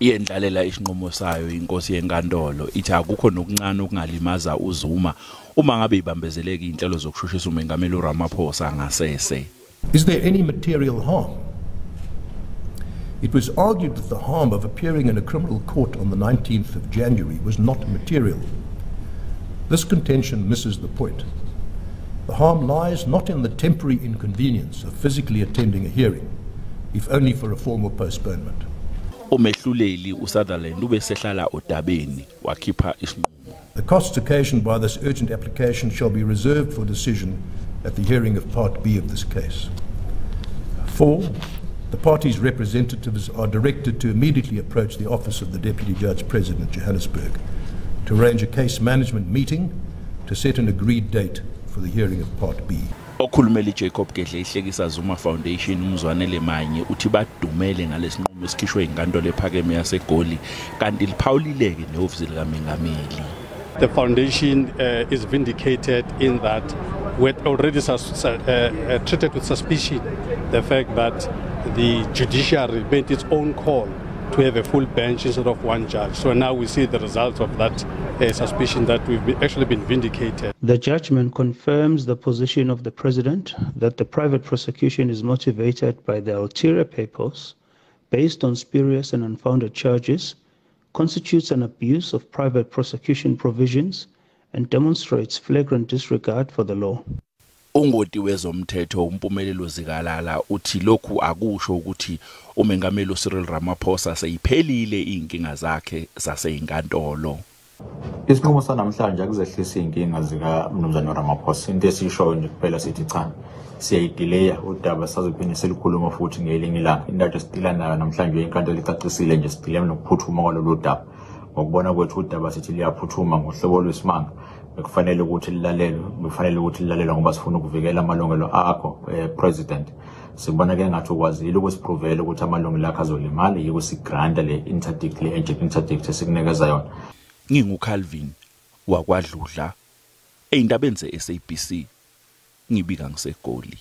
Iyendlalela isinqumo sayo inkosi yenkantolo, ithi akukho nokuncane okungalimaza uZuma uma ngabe ibambezeleka inhlelo zokushushisa umengameli uRamaphosa ngasese. Is there any material harm? It was argued that the harm of appearing in a criminal court on the 19th of January was not material. This contention misses the point. The harm lies not in the temporary inconvenience of physically attending a hearing, if only for a formal postponement. Umehluleli uSutherland ubesehlala odabeni wakhipha isinqumo. The costs occasioned by this urgent application shall be reserved for decision at the hearing of Part B of this case. 4. The parties' representatives are directed to immediately approach the office of the Deputy Judge President, Johannesburg, to arrange a case management meeting to set an agreed date for the hearing of Part B. Okhulumela iJacob Gedleyihlekisa Zuma Foundation uMzwanele Manyi uthi badumele ngalesinqumo esikhishwe inkantolo ephakeme yaseGoli, kanti liphawulileke nehhovisi likaMengameli. The foundation is vindicated in that we had already treated with suspicion the fact that the judiciary made its own call to have a full bench instead of one judge. So now we see the results of that suspicion that we've actually been vindicated. The judgment confirms the position of the president that the private prosecution is motivated by the ulterior purpose based on spurious and unfounded charges, constitutes an abuse of private prosecution provisions, and demonstrates flagrant disregard for the law. Ungoti wezomthetho uMpumelelo Zikalala uthi lokhu akusho ukuthi umengameli uCyril Ramaphosa seyiphelile inkinga zakhe zaseyinkantolo. Isinqumo sanamhlanje akuzehlisa inkinga zika Mnumzane Ramaphosa. Into esishoyo nje kuphela sithi cha, siyayidelaya udaba, sazophinde selikhuluma futhi ngelinye ilanga. Into esidila nayo namhlanje inkantolo icacisile nje, sidile nokuphuthuma kwalolu daba. Ngokubona kwethu udaba sithi liyaphuthuma ngohlobo lwesimanga, bekufanele ukuthi lilalelwe, bekufanele ukuthi lilalelwe ngoba sifuna ukuvikela amalungelo akho president. Sibona ke ngathi ukwazile ukusiprovela ukuthi amalungelo akho azolimala, yiko sigranta le interdict, le urgent interdict esikunikeza yona. NginguCalvin wakwaDludla eyindabeni ze-SABC, ngibika ngiseGoli.